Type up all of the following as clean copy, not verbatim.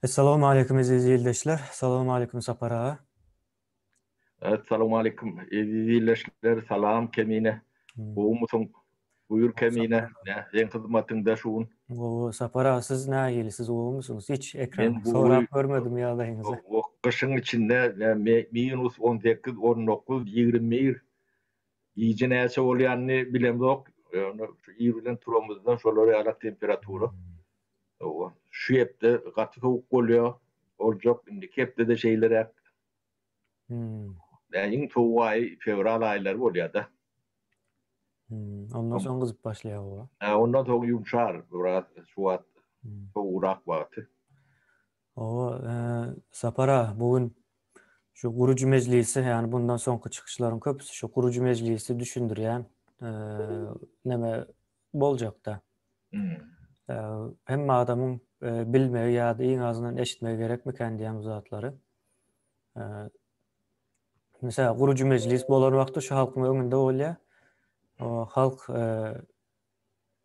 Essalawmaleýkum eziz ildeşler. Salowmaleýkum Sapar aga. Essalawmaleýkum eziz ildeşler. Salam Kemine. Gowumysyň? Buýur Kemine. Nä, seň hyzmatyňda şu gün. Gowy. Sapar aga siz nähili? Siz gowumysyňyz? Hiç ekran sorap görmedim ýagdaýyňyzy. Gyşyň içinde minus 18, 19, 21 gije näçe bolýanyny bilemzok. Ýöne şu ir bilen turamyzda şolar ýalak temperatura. Hawa, şu hepde gaty sowuk bolýar. Boljak, indiki hepde-de şeýleräk. Hmm. Ýa iň sowuk aýy fewral aýlary bolýar-da. Hmm, ondan soň gyzyp başlaýar howa. Hä, ondan soň ýumşar biraz şu wagt sowugrak wagty. Hawa, Sapar aga, bu gün şu gurujy mejlisi, ýagny bundan soňky çykyşlaryň köpüsi şu gurujy mejlisi düşündirýän neme boljakda. Hemme adamyň bilmegi ýa-da iň azyndan eşitmegi gerekmikän diýen bu zatlary. Mesela gurujy mejlis bolan wagty şu halkyň öňünde bolýar. O halk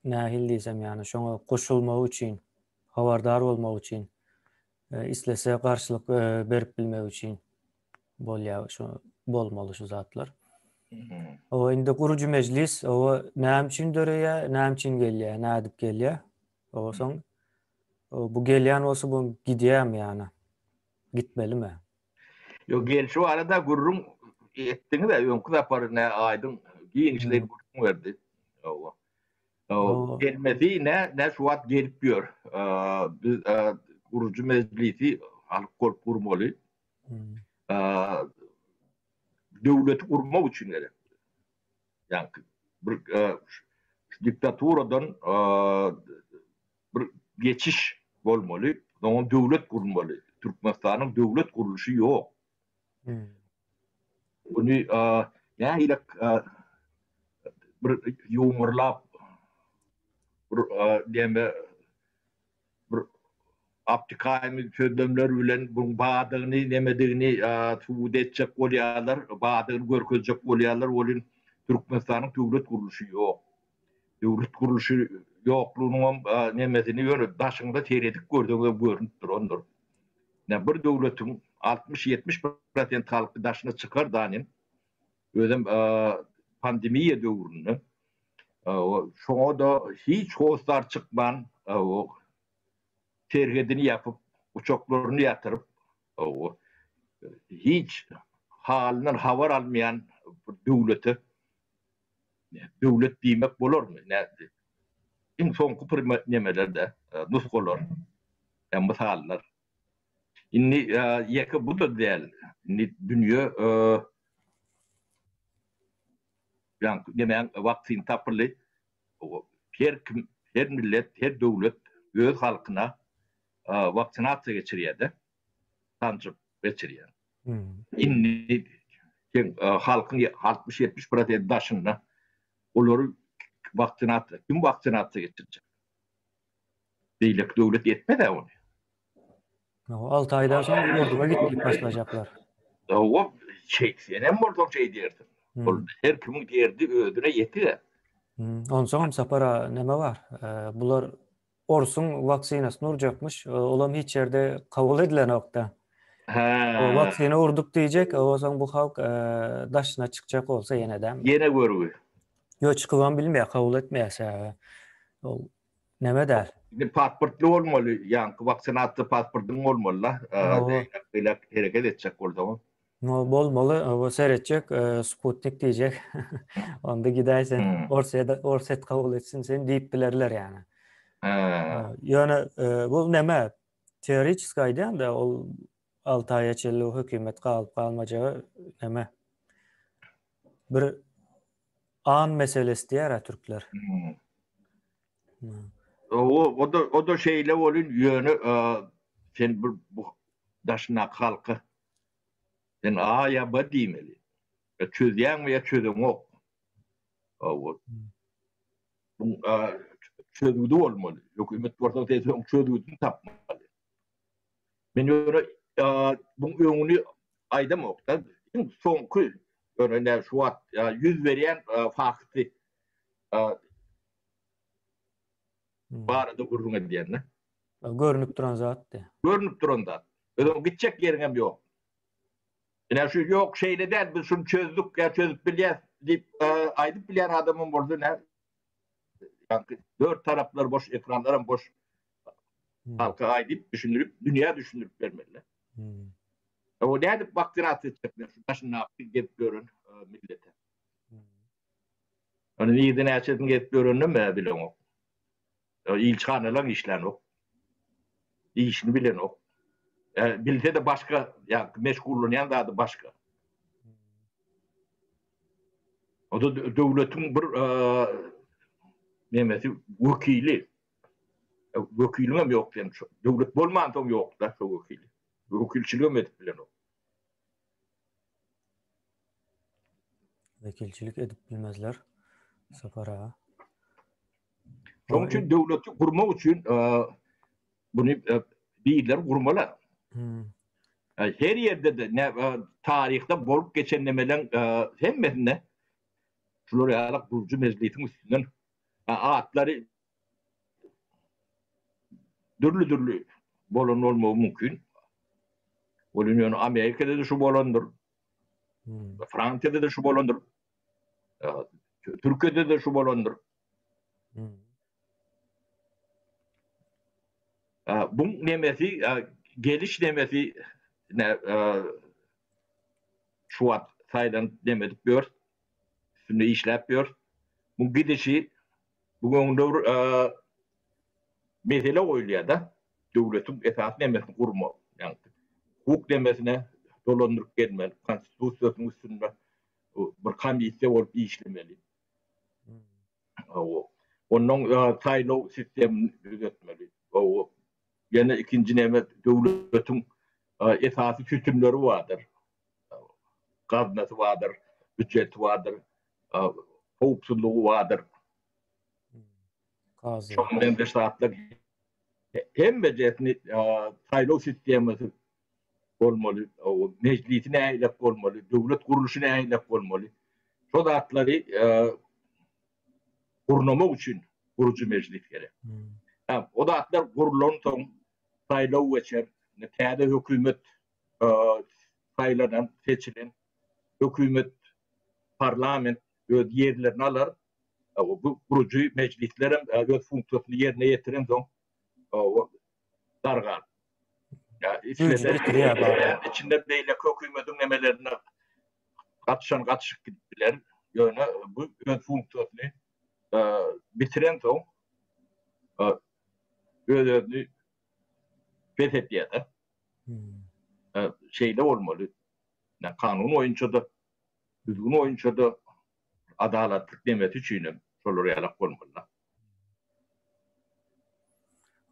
nähili diýsem ýagny şoňa goşulmagy üçin, habardar bolmagy üçin, islese garşylyk berip bilmegi üçin bolýar şu bolmaly şu zatlar. O indi gurujy mejlis o näme üçin döreýär, näme üçin gelýär, nädip gelýär? O soň bu gelýän bolsa bu gidýärmi ýana? Gitmelimi? Ýok, gelşi barada gürrüň etdiňiz-ä, öňki sapar nä aýdyň giňişleýin gürrüň berdi. Hawa. Gelmesi nä, nä şu wagt gelip ýör. Biz gurujy mejlisi halk bolup gurmaly. Döwleti gurmak üçin gerek. Ýaňky bir şu diktaturadan bir geçiş bolmaly, soňam döwlet gurulmaly. Türkmenistanyň döwlet gurluşy ýok. Muny nähili bir ýumurlap bir näme bir aptikaýmy sözlemler bilen buň bardygyny, nemedigini subut etjek bolýarlar, bardygyny görkezjek bolýarlar welin Türkmenistanyň döwlet gurluşy ýok. Döwlet gurluşy ýoklugynyňam nemesini ýöne daşyňda seredip görseňem görnüp durandyr. Ine bir döwletiň 60-70 prosent halky daşyna çykar danym, özem pandemiýa döwründe şoňa-da hiç hossar çykman serhedini ýapyp, uçaklaryny ýatyryp, hiç halyndan habar almaýan bir döwlete döwlet diýmek bolarmy? Nätdi? Iň soňky bir nemeler-de, nusgalar, mysallar. Indi ýeke bu-da däl. Indi dünýe ýaňky nemäň waksin tapyldy. Her kim, her millet, her döwlet öz halkyna waksinasiýa geçirýär-de. Sanjym geçirýär. Indi seň halkyň 60-70 prosent daşynda olary waksinasiýa, kim waksinasiýa geçirjek? Beýleki döwlet etmez-ä ony. 6 aýdan soň ýurduňa git diýip başlajaklar. Hawa, şeý, senem bolsaň şeý diýersiň. Ol her kimiň derdi özüne ýetig-ä. Onsoňam Sapar aga neme bar? Bular Orsuň waksinasyny urjakmyş, olam hiç ýerde kabul edilenokda. Hä. O waksina urduk diýjek, soň bu halk daşyna çykjak bolsa ýene-de. Ýene görgi. Ýok, çykybam bilmeýär, kabul etmeýär sebäbi. Ol neme däl. Indi pasportly bolmaly, ýaňky waksinasiýa pasportyň bolmaly-da, beýläk hereket etjek bolsaň. No bolmaly, o seretjek, sputnik diýjek. Onda gidäý sen, Orsýet, Orsýet kabul etsin sen diýip bilerler ýagny. Ýöne bu näme? Teoretiski aýdýan-da, ol 6 aýa çenli hökümet galyp galmajagy näme? Bir an meselesi diýär-ä türkler. O, o da, o da şeýle bolun, ýöne sen bir bu daşyndaky halka Sen A ýa B diýmeli. Ýa çözýäňmi ýa çözeňok. Hawa. Bu çözgüdi bolmaly. Hökümet bolsa sen soň çözgüdini tapmaly. Men ýöne buň öňüni aýdamok-da. Iň soňky ýöne ine şu wagt ýüz berýän fakty barada gürrüň edýän-de. Görnüp duran zatdy. Görnüp duran zat. Özüň gitjek ýeriňem ýok. Ine şu ýok şeýle däl biz şuny çözdük ýa çözüp bilýäs diýip aýdyp bilýän adamam bolsa ine ýaňky dört taraplar boş ekranlaram boş halka aýdyp düşündirip dünýä düşündirip bermeli. O nädip waksinasiýa etjekler şu daşyndaky gezip ýören millete. Ony nirde näçesini gezip ýöreninem men bilemok. Ilçihanalaň işlänok. Işini bilenok. Bilse-de başga, ýa meşgullanýan zady başga. O-da döwletiň bir nemesi, wekili. Wekiliňem ýok sen. Döwlet bolmansoň ýok-da şo wekili. Wekilçiligem edip bilenok. Wekilçilik edip bilmezler Sapar aga. Şonuň üçin döwleti gurmak üçin muny birleri gurmaly. Her ýerde-de taryhda bolup geçen nemeleň hemmesinde şular ýaly gurujy mejlisiň üstünden atlary dürli-dürli bolan bolmagy mümkin. Ol ýöne Amerikada-da şu bolandyr. Fransiýada-da şu bolandyr. Türkiýede-de şu bolandyr. Bu nemesi, geliş nemesi şu wagt saýlanyp neme edip ýör, üstünde işläp ýör. Bu gidişi bu öňünde bir mesele goýulýar-da, döwletiň esasy nemesini gurmak, ýagny hukuk nemesine dolandyryp gelmeli, konstitusiýasynyň üstünde bir komissiýa bolup işlemeli. Hawa. Ondan saýlaw sistemini düzetmeli. Hawa. Ýene ikinji neme döwletiň esasy sütünleri bardyr. Gaznasy bardyr, býujeti bardyr, howpsuzlygy bardyr. Şoňa meňzeş zatlar hemmejesini saýlaw sistemasy bolmaly, mejlisi nähilek bolmaly, döwlet gurluşy nähilek bolmaly. Şo zatlary gurnamak üçin gurujy mejlis gerek. O zatlar gurlansoň saýlaw geçer, täze hökümet saýlanan, seçilen hökümet, parlament öz ýerlerini alar. Bu gurujy mejlislerem öz funksiýasyny ýerine ýetirensoň dargar. Ýa islese içinde beýleki hökümetiň nemelerine gatyşan gatyşyp gidip biler. Ýöne bu öz funksiýasyny bitirensoň öz-özüni bes edýär-de. Şeýle bolmaly. Kanun boýunça-da, düzgün boýunça-da adalatlyk nemesi üçin hem şolar ýalak bolmaly-da.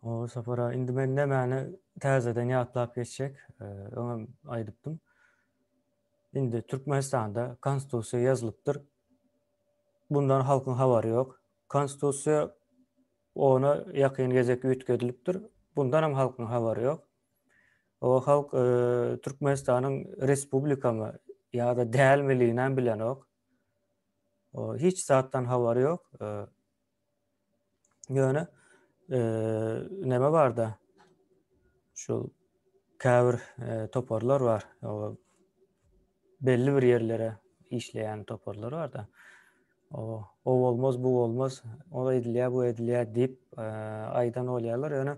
Hawa Sapar aga, indi men nämäni täzeden ýatlap geçjek, öňem aýdypdym. Indi Türkmenistanda Konstitusiýa ýazylypdyr. Bundan halkyň habary ýok. Konstitusiýa ona ýakyn gezek üýtgedilipdir. Bundan hem halkyň habary ýok. O halk Türkmenistanyň respublikamy ýa-da dälmiliginem bilenok. Hiç zatdan habary ýok. Ýöne neme barda? Şu käbir toparlar bar. Belli bir ýerlere işleýän toparlar barda. O, o bolmaz, bu bolmaz, o edilýär, bu edilýär diýip aýdan bolýarlar. Ýöne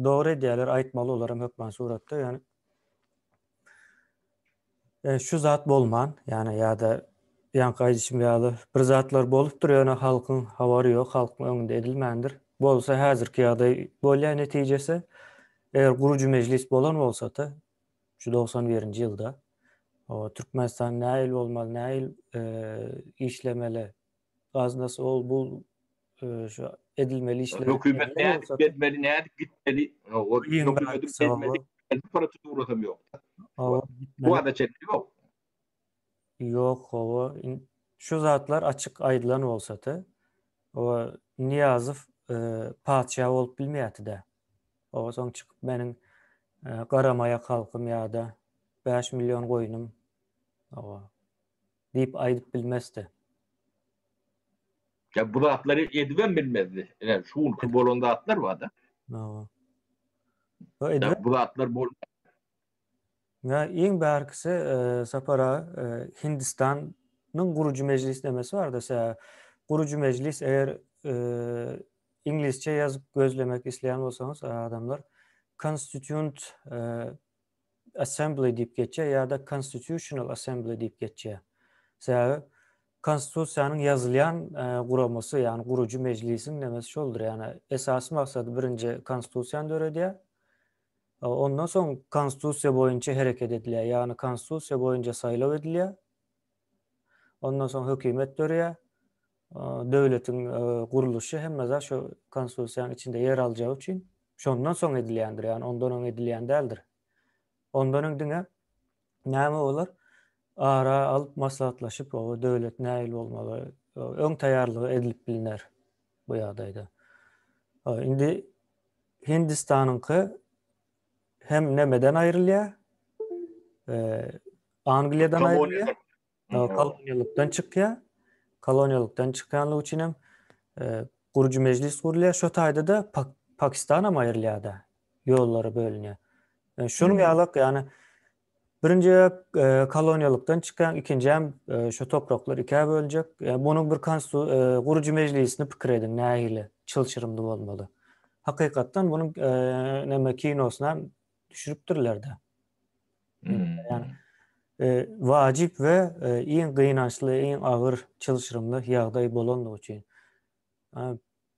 dogry edýärler, aýtmaly olar hem hökman suratda. Ýöne Şu zat bolman, ýagny ýa-da ýaňky aýdyşym ýaly bir zatlar bolupdyr, ýöne halkyň habary ýok, halkyň öňünde edilmändir. Bolsa häzirki ýagdaý bolýar netijesi. Eger gurujy mejlis bolan bolsady, şu 91-nji ýylda, Türkmenistan nähili bolmaly, nähili işlemeli, gaznasy ol bul şu edilmeli işler. Hökümet nädip gelmeli, nädip gitmeli? O hökümetiň gelmeli, prosedurasy ýok. Bu wada çenli ýok. Ýok, hawa. Şu zatlar açyk aýdylan bolsady, o Nyýazow patyşa bolup bilmeýärdi-de. O soň çykyp meniň garamaýak halkym ýa-da 5 million goýnum hawa diýip aýdyp bilmezdi. Ýa bu zatlary edibem bilmezdi. Ine şu günki bolan zatlar bar-da. Hawa. Bu zatlar bol. Ya iň bärkisi e, Sapar aga e, Hindistanyň gurujy mejlis demesi barda se gurujy mejlis eger e, iňlisçe ýazyp gözlemek isleýän bolsaňyz adamlar Constituent e, Assembly diýip geçýär ýa-da Constitutional Assembly diýip geçýär. Sebäbi konstitusiýanyň ýazylýan e, guramasy, ýagny gurujy mejlisiň nemesi şoldur. Ýagny esasy maksady birinji konstitusiýany döredýär. E, ondan soň konstitusiýa boýunça hereket edilýär. Ýagny konstitusiýa boýunça saýlaw edilýär. Ondan soň hökümet döreýär. E, döwletiň gurluşy hemme zat şu konstitusiýanyň içinde ýer aljagy üçin şondan soň edilýändir. Ýagny ondan öň edilýän däldir. Ondan öň diňe näme bolar? Ara alyp maslahatlaşyp, o döwlet nähili bolmaly, öň taýýarlygy edilip bilner bu ýagdaýda. Indi Hindistanyňky hem nemeden aýrylýar? Angliýadan aýrylýar. Koloniýalykdan çykýar. Koloniýalykdan çykýanlygy üçin hem gurujy mejlis gurulýar. Şo taýda-da Pakistan hem aýrylýar-da. Ýollara bölünýär. Şunuň ýalak, ýagny birinji koloniýalykdan çykýan, ikinji hem şu topraklar ikä bölünjek. Munuň bir konstu gurujy mejlisini pikir ediň, nähili çylşyrymly bolmaly. Hakykatdan munuň näme kinosyny hem düşüripdirler-de. Ýagny wajyp we iň gynançly, iň agyr, çylşyrymly ýagdaý bolandygy üçin.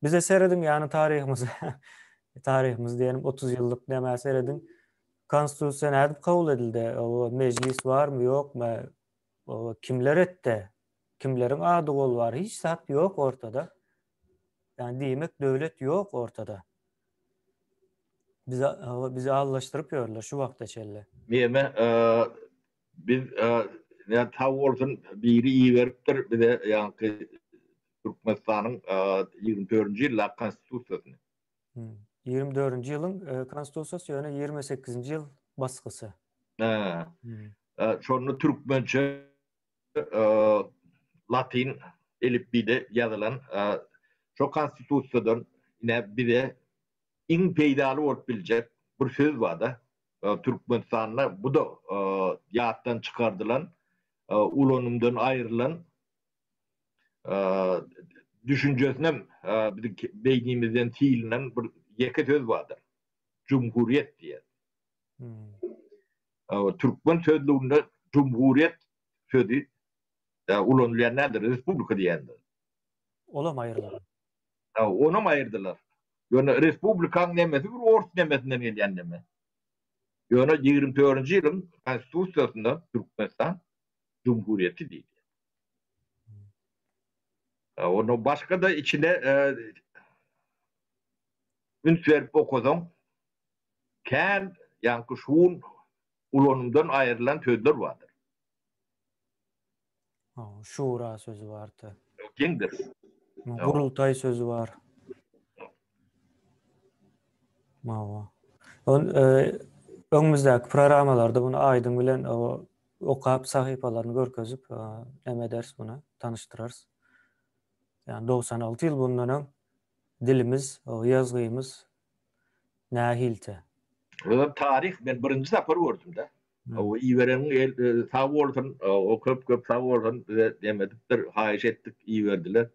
Bize serediň, ýagny taryhymyza, taryhymyz diýenim 30 ýyllyk nämä serediň. Konstitusiýa nädip kabul edildi? O mejlis barmy, ýokmy? O kimler etdi? Kimleriň ady goly bar? Hiç zat ýok ortada. Ýagny diýmek döwlet ýok ortada. Bizi bizi allaşdyryp ýörler şu wagta çenli. Meme biz ýa sag bolsun biri iberipdir bize ýaňky Türkmenistanyň 24-nji ýyldaky konstitusiýasyny. 24-nji ýylyň konstitusiýasy ýöne 28-nji ýyl basgysy. Hä. Şonda türkmençe latyn elipbiýde ýazylan şo konstitusiýadan ine bize iň peýdaly bolup biljek bir söz barda Türkmenistanda bu-da ýatdan çykardylan, ulanymdan aýrylan düşünjesinem biziň beýnimizden silinen bir ýeke söz bardyr. Jumhuriýet diýen. Türkmen sözlüginde jumhuriýet sözi ulanylýan däldir, respublika diýendir. Olam aýryldy. Onam aýyrdylar. Ýöne respublikaň nemesi bir ors nemesinden gelýän neme. Ýöne 24-nji ýylyň konstitusiýasynda Türkmenistan jumhuriýeti diýilýär. Onda başga-da içine üns berip okasaň, kän ýaňky şun ulanymdan aýrylan sözler bardyr. Şura sözi bardy. Geňdir. Gurultaý sözi bar. Mawa. On e, öňümizdäki programmalarda bunu aýdyň bilen o okap sahypalaryny görkezip e, näme ederis buna tanyşdyrarys. Yani 96 ýyl bundan öň dilimiz, o ýazgymyz nähilti? Özem taryh men birinji sapar gördüm-de. O ibereniň el e, sag bolsun, o köp köp sag bolsun bize dem edipdir, haýyş etdik, iberdiler.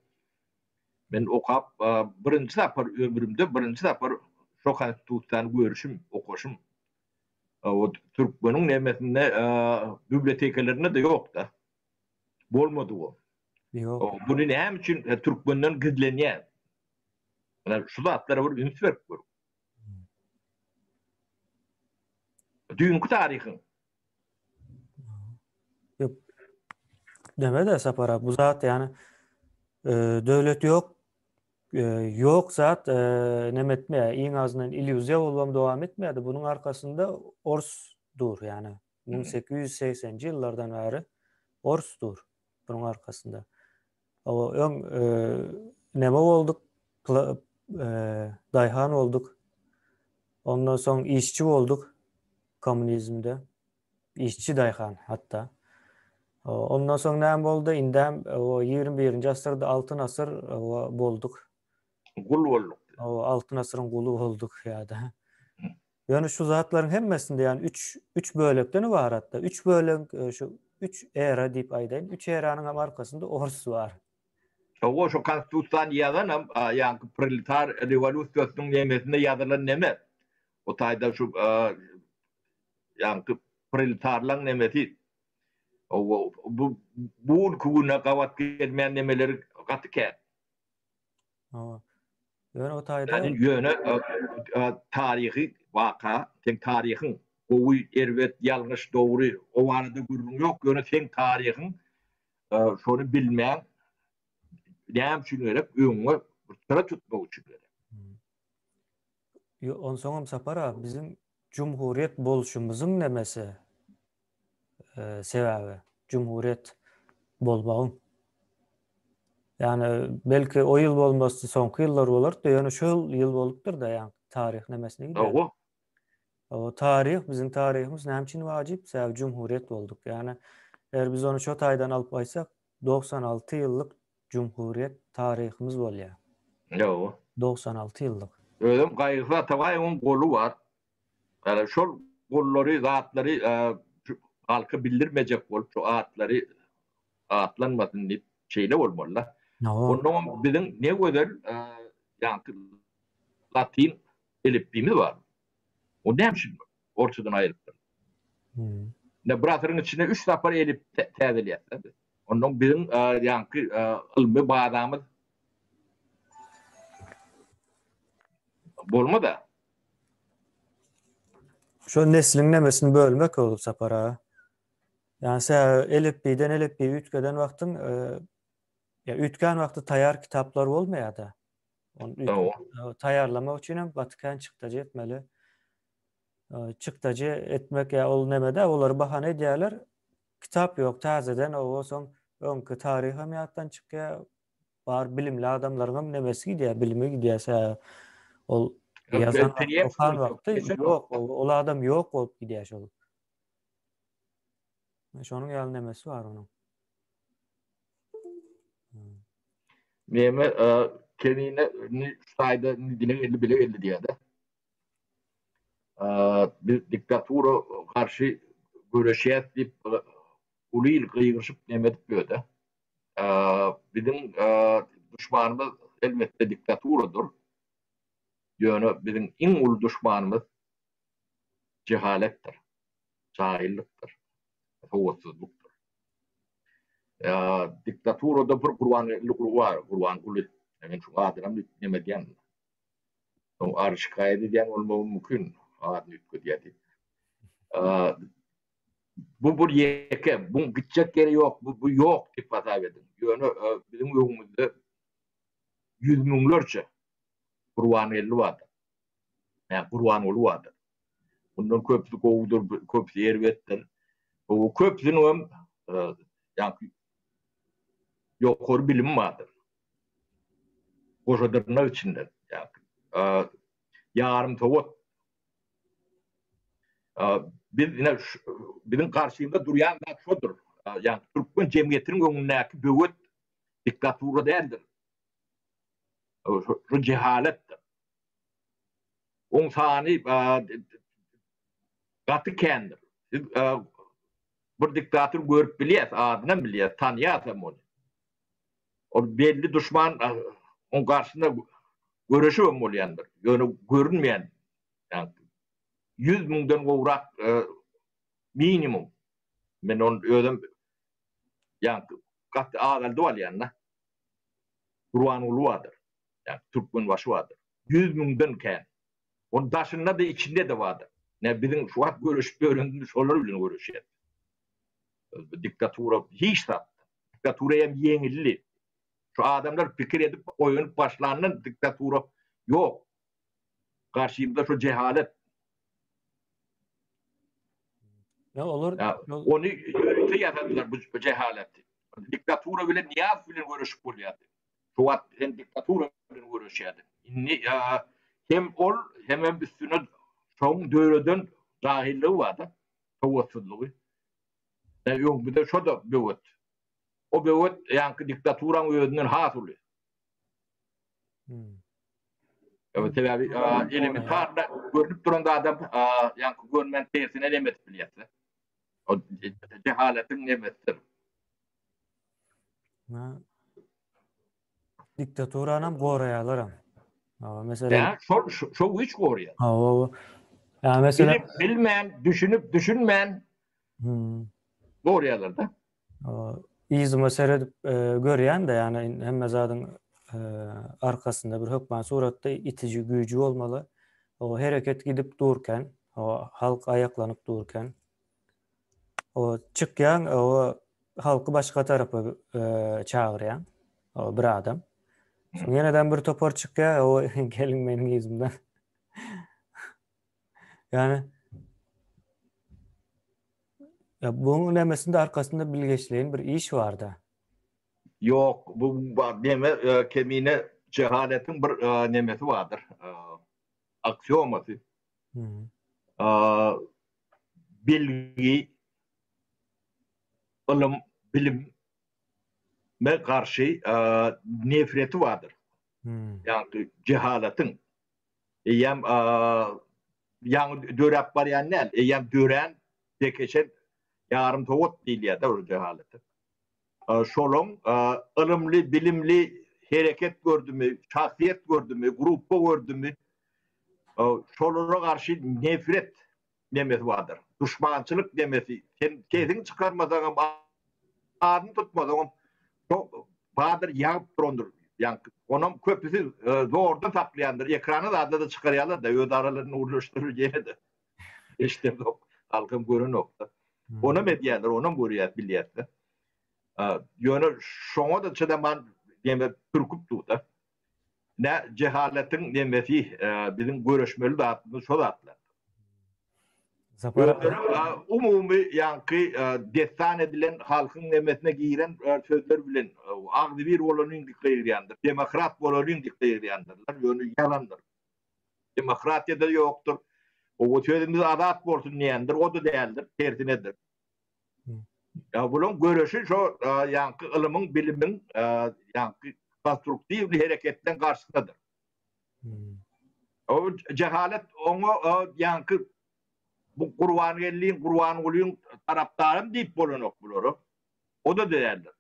Men okap birinji sapar ömrümde birinji sapar şo konstitusiýany görüşim, okaşym. O türkmeniň nemesinde bibliotekelerinde-de ýok-da. Bolmady o. Ýok. Muny näme üçin türkmenden gizlenýär? Ýa şu zatlara bir üns berip görüň. Düýnki taryhyň. Ýok. Deme-de Sapar abi, bu zat ýany e, döwlet ýok, e, ýok zat e, neme etmeýär, iň azyndan illýuziýa bolubam dowam etmeýär-de, bunuň arkasynda ors dur, ýany 1880-nji ýyllardan bäri ors dur bunuň arkasynda. O öň e, neme bolduk? E, daýhan bolduk. Ondan soň işçi bolduk kommunizmde. Işçi daýhan hatda. Ondan soň näme boldy? Indem o 21-nji asyrda altyn asyr bolduk. Gul bolduk. O Altyn asyryň guly bolduk ýa-da. Ýöne şu zatlaryň hemmesinde ýani üç üç bölekden ybaratda. Üç bölek e, şu üç era diýip aýdaýyn. Üç eranyň hem arkasynda ors bar. Hawa şu konstitusiýany ýazanam ýaňky proletar rewolýusiýasynyň nemesinde ýazylan neme. O taýda şu ýaňky proletarlaň nemesi bu bu günki güne gabat gelmeýän nemeleri gaty kän. Hawa. Ýöne o taýda Ýöne taryhy waka, seň taryhyň gowy, erbet, ýalňyş, dogry o barada gürrüň ýok, ýöne seň taryhyň şony bilmäň näme üçin gerek? Öňüňe bir çyra tutmak üçin gerek. Ýo, onsoňam Sapar aga, biziň jumhuriýet bolşumyzyň nemesi sebäbi jumhuriýet bolmagyň. Ýani belki o ýyl bolmasdy, soňky ýyllar bolardy, ýöne şol ýyl bolupdyr-da, ýa taryh nemesine gidýär. Hawa. O taryh, biziň taryhymyz näme üçin wajyp? Sebäbi jumhuriýet bolduk. Ýani eger biz ony şo taýdan alyp aýtsak, 96 ýyllyk Jumhuriýet taryhymyz bolýar. Ýow. 96 ýyllyk. Özem Gaýgysyz Atabaýewiň goly bar. Ýa şol gollary, zatlary halka bildirmejek bolup şu atlary atlanmasyn diýip şeýle bolmaly-da. Onnoňam biziň ne gözel ýaňky latyn elipbiýimiz bar. O näme üçin ortadan aýrypdyr? Ine bir asyryň içinde üç sapar elip täzeleýäs-de biz. Onnoň biziň ýaňky ylmy bazamyz bolmaz-a. Şo nesliň nemesini bölmek ol Sapar aga. Ýani sen elipbiýden elipbiýe üýtgeden wagtyň ýa üýtgän wagty taýýar kitaplar bolmaýar-da. Ony taýýarlamak üçin hem gaty kän çykdajy etmeli. Çykdajy etmek ýa ol nemede olary bahana edýärler. Kitap ýok täzeden oba soň öňki taryh hem ýatdan çykýar. Bar bilimli adamlaryň hem nemesi gidýär, bilimi gidýär sebäbi ol ýazan okan wagty ýok, ol adam ýok bolup gidýär şol. Şonuň ýaly nemesi bar onuň. Neme kemine şu taýda dile geldi bile geldi diýýär-de. Biz diktatura garşy göreşýäs diýip uly il gygyryşyp neme edip ýörde. Biziň duşmanymyz elbetde diktaturadyr. Ýöne biziň iň uly duşmanymyz jehaletdir, jahillykdyr, sowatsyzlykdyr. Diktaturada bir Gurbangeldi bar, Gurbanguly. Men şu adynam neme edýän. Soň ary şikaýat edýän bolmagy mümkin, adyny üýtgedýär diýip. Bu bir ýeke, buň gitjek ýeri ýok, bu bu ýok diýip hasap ediň. Ýöne biziň öňümizde ýüz müňlerçe Gurbangeldi bardyr. Ýa Gurbanguly bardyr. Bundan köpüsi gowudyr, köpüsi erbetdir. Bu köpüsiniň hem ýa ýokary bilimi bardyr. Goşa dyrnak içinden ýarym sowat. Biz ine biziň garşymyzda durýan zat şodur. Ýagny türkmen jemgyýetiniň öňündäki böwet diktatura däldir. Şu jehaletdir. Oň sany gaty kändir. Siz bir diktator görüp bilýäs, adynam bilýäs, tanýas hem ony. Ol belli duşman oň garşysyna göreşibem bolýandyr. Ýöne görünmeýän ýagny 100 müňden gowrak minimum. Men ony özüm ýagny gaty azaldyp alýan-da. Gurbanguly bardyr. Ýagny Türkmenbaşy bardyr. 100 müňden kän. Onuň daşynda-da, içinde-de bardyr. Ine biziň şu wagt göreşip ýörenimiz şolar bilen göreşýär. Diktatura hiç zat. Diktatura hem ýeňildi. Şu adamlar pikir edip oýanyp başlandan diktatura ýok. Garşymyzda şu jehalet. Ya olar ony ýörite ýasadylar bu jehaleti. Diktatura bilen Nyýazow bilen göreşip bolýardy. Şu wagt hem diktatura bilen göreşýärdi. Indi hem ol hemem üstüne şoň döreden jahilligi barda, sowatsyzlygy. Öňümizde şo-da böwet. O böwet ýaňky diktaturaň özünden has uly. Hmm. Sebäbi elementar görnüp duran zadam ýaňky görünmän tersine neme edip bilýärse. O jehaletiň nemesidir. Diktaturanam goraýarlaram. Meselem. Ýa şol şo güýç goraýar. Hawa. Ýa meselem bilip bilmän, düşünip düşünmän hmm. goraýarlar da. Yzyma seredip e, görýän-de, ýani hemme zadyň e, arkasynda bir hökman suratda itiji güýji bolmaly. O hereket gidip durken, o halk aýaklanyp durken, o çykýan, o halky başga tarapa e, çagyrýan, o bir adam. Soň ýeneden bir topar çykýar, o geliň meniň yzymdan. Ýani Ya buň nemesinde arkasynda bilgeşleýin bir iş barda. Ýok, bu neme e, kemine jehaletiň bir e, nemesi bardyr. E, aksiomasy. Bilgi, ylym, bilim me garşy nefreti bardyr. Ýagny jehaletiň eýýäm ýaňy döräp barýan däl, eýýäm dörän bekeşen ýarym sowat diýilýär-de ol jehalete. Şolaň ylymly, bilimli hereket gördümi, şahsyýet gördümi, gruppa gördümi, şolara garşy nefret nemesi bardyr. Duşmançylyk nemesi. Sen sesiňi çykarmasaňam, adyny tutmasaňam, şo bardyr ýagyp durandyr. Ýaňky onam köpüsi zordan saklaýandyr. Ekrana zada-da çykarýarlar-da, öz aralarynda gürleşdirir ýene-de. Eşidemzok, halkam görenok-da. Onam edýärler, onam görýäs, bilýäs-de. Ýöne şoňa-da çydaman neme pürküp dur-da. Nä jehaletiň nemesi, biziň göreşmeli zadymyz şo zatlar. Sapar umumy ýaňky dessan edilen halkyň nemesine giren sözler bilen agzybir bolalyň diýip gygyrýandyr, demokrat bolalyň diýip gygyrýandyrlar, ýöne ýalandyr. Demokratiýa-da ýokdur. O sözümiz azat bolsun diýendir, o-da däldir, tersinedir. Ýa bulaň göreşi şo ýaňky ylymyň, bilimiň ýaňky konstruktiwny hereketleň garşysynadyr. O jehalet oňa ýaňky bu Gurbangeldiň, Gurbangulyň tarapdarym diýip bolanok bulara. O-da däldir.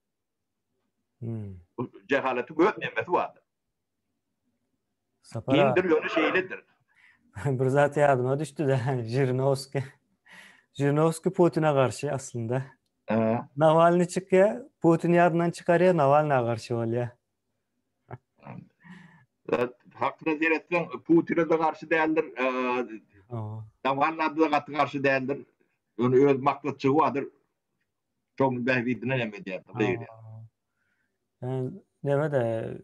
Bu jehaletiň öz nemesi bardyr. Sapar Geňdir ýöne şeýledir. Bir zat ýadyma düşdi-de, Žirinowskiý. Žirinowskiý Putine garşy aslynda. Nawalnyý çykýar, Putin ýadyndan çykarýar, Nawalnyýa garşy bolýar. Hakyna seretseň, Putine-de garşy däldir, Nawalnyýa-da gaty garşy däldir. Ýöne öz maksatjygy bardyr. Şoň bähbidine hem edýär. Neme-de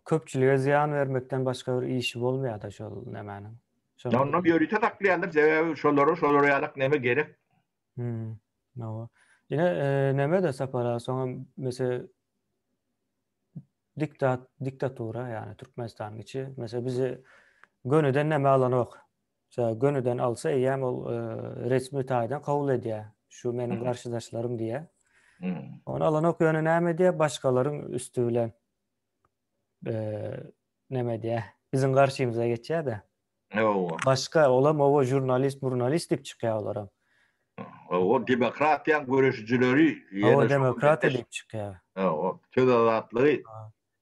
köpçülige zyýan bermekden başga bir işi bolmaýar-da şol nämäniň. Ondan ýörite saklaýarlar, sebäbi şolara şolar ýalak neme gerek. Hmm. Hawa. Ine e, neme-de Sapar aga, soňam mesela diktat diktatura ýagny Türkmenistanyň içi mesela bizi gönüden neme alanok. Mesela gönüden alsa eýýäm ol e, resmi taýdan kabul edýär. Şu meniň garşydaşlarym diýýär. Hmm. Ony alanok ýöne näme edýär? Başgalaryň üsti bilen e, näme edýär? Biziň garşymyza geçýär-de. Hawa. Başga olam owa žurnalist, murnalist diýip çykýar olaram. O demokratiýaň göreşijileri ýene demokratiýa diýip çykýar. Hawa, söz azatlygy.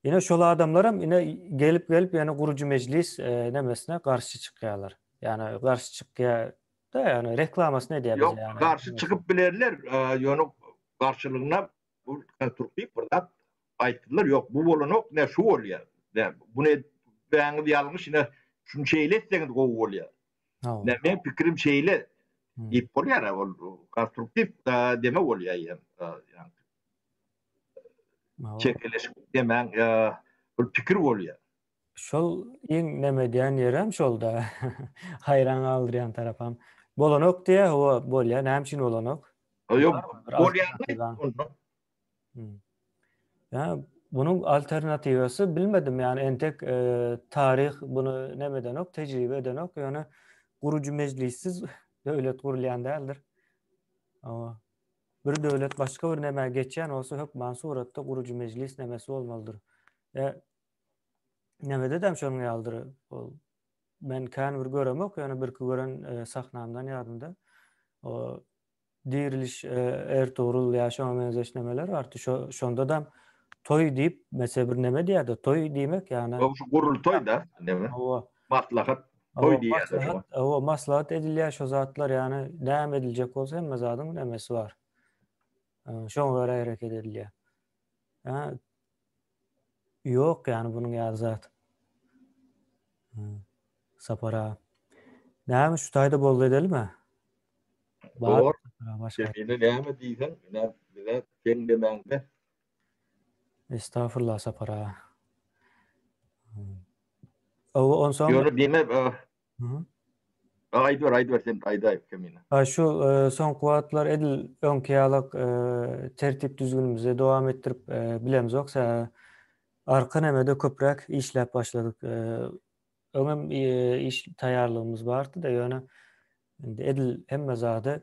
Ine şol adamlaram ine gelip gelip ýene gurujy mejlis e, nemesine garşy çykýarlar. Ýani garşy çykýar da ýani reklamasyny edýär bize ýani. Garşy çykyp bilerler, e, ýöne garşylygyna bu konstruktiw bir zat aýtdylar, ýok bu bolanok, ne şu bolýar. Ne bunu etmäňiz ýalňyş, ine şuny şeýle etseňiz gowy bolýar. Ne men pikirim şeýle diýip bolýar, ol konstruktiw deme bolýar ýa. Çekeleşik demäň bir pikir bolýar. Şol iň neme edýän ýerem şolda. Haýran galdyrýan tarapam. Bolanok diýä, hawa bolýar. Näme üçin bolanok? Ýok, bolýar. Ýa bunuň alternatiwasy bilmedim, ýani entek e, taryh buny neme edenok, tejribe edenok, ýöne gurujy mejlissiz döwlet gurulýan däldir. Hawa. Bir döwlet başga bir nämä geçýän bolsa hökman suratda gurujy mejlis nemesi bolmalydyr. E. Nemede-dem şonuň ýalydyr. Ol men kän bir göremok, ýöne birki gören sahnamdan ýadymda. O diriliş Ertugrul ýa şoňa meňzeş nemeler bardy. Şo şonda-da toý diýip, meselem bir neme diýýärdi. Toý diýmek ýagny O şu gurultoý da, neme? Hawa. Maslahat toý diýýärler şoňa. Hawa, maslahat edilýär şo zatlar, ýagny näme ediljek bolsa hemme zadyň nemesi bar. Şoňa görä hereket edilýär. Ýa Ýok ýany bunuň ýaly zat. Sapar aga. Näme şu taýda boldy edelimi? Bor. Kemine näme diýseň, ine bize seň demäňde. Estagfurullah Sapar aga. Owa onsoň. Ýöne diýme, Aýdyber, aýdyber sen aýdaý Kemine. Ha şu soňky wagtlar edil öňki ýalak tertip düzgünimizi dowam etdirip bilemzok. Sebäbi arka nemede köpräk işläp başladyk. Öňem iş taýýarlygymyz bardy-da, ýöne indi edil hemme zady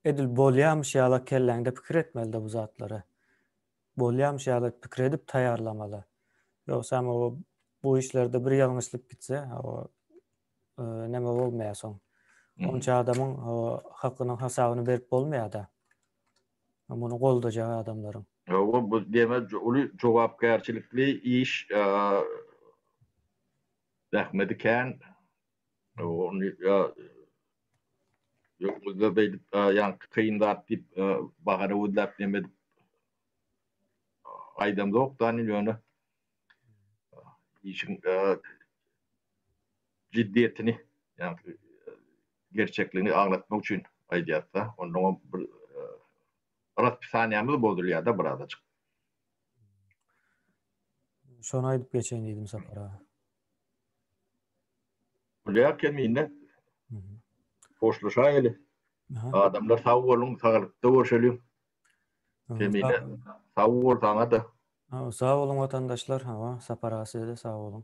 edil bolýamyş ýalak kelläňde pikir etmeli-de bu zatlary. Bolýamyş ýaly pikir edip taýýarlamaly. Ýogsam o bu işlerde bir ýalňyşlyk gitse, o näme bolmaýar soň. Onça adamyň hakynyň hasabyny berip bolmaýar-da. Muny goldajak adamlaryň. Hawa, bu diýmek uly jogapkärçilikli iş, zähmeti kän. Ony Ýoňuzda beýdip ýaňky kyn zat diýip bahana gözläp neme edip aýdamzok da ýöne işiň jiddiýetini ýaňky gerçekligini aňlatmak üçin aýdýas-da. Onnoňam bir raspisaniýamyz bozulýar-da birazajyk. Şony aýdyp geçeýin diýdim Sapar aga. Bolýar Kemine. Hoşlaşaýaly. Adamlar sag boluň, saglykda görşeliň. Kemine sag bol saňa-da. Sag boluň watandaşlar. Hawa, Sapar aga size-de sag boluň.